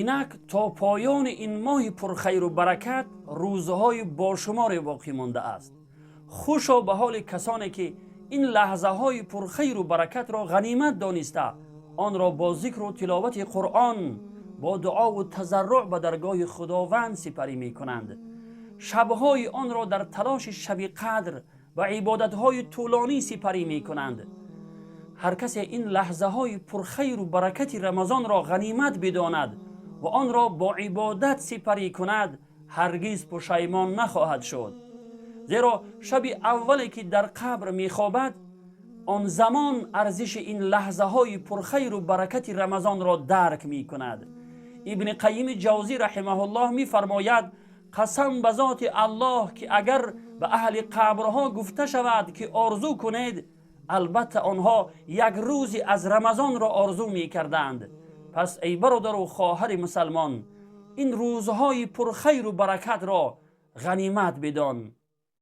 Инак то поёни ин моҳи пурхайру баракат рӯзҳои бошуморе боқӣ мондааст. Хушо ба ҳоли касоне ки ин лаҳзаҳои пурхайру баракатро ғанимат дониста, онро бо зикру тиловати Қуръон, бо дуову тазарруъ ба даргоҳи Худованд сипарӣ мекунанд, шабҳои онро дар талоши шаби қадр ва ибодатҳои тӯлонӣ сипарӣ мекунанд. Ҳар касе ин лаҳзаҳои пурхайру баракати Рамазонро ғанимат бидонад ва онро бо ибодат сипарӣ кунад, ҳаргиз пушаймон нахоҳад шуд, зеро шаби аввале ки дар қабр мехобад, он замон арзиши ин лаҳзаҳои пурхайру баракати Рамазонро дарк мекунад. Ибни Қайими Ҷавзӣ раҳимаҳуллоҳ мефармояд: қасам ба зоти Аллоҳ, ки агар ба аҳли қабрҳо гуфта шавад, ки орзу кунед, албатта онҳо як рӯзе аз Рамазонро орзу мекарданд. Пас эй бародару хоҳари мусалмон, ин рӯзҳои пурхайру баракатро ғанимат бидон.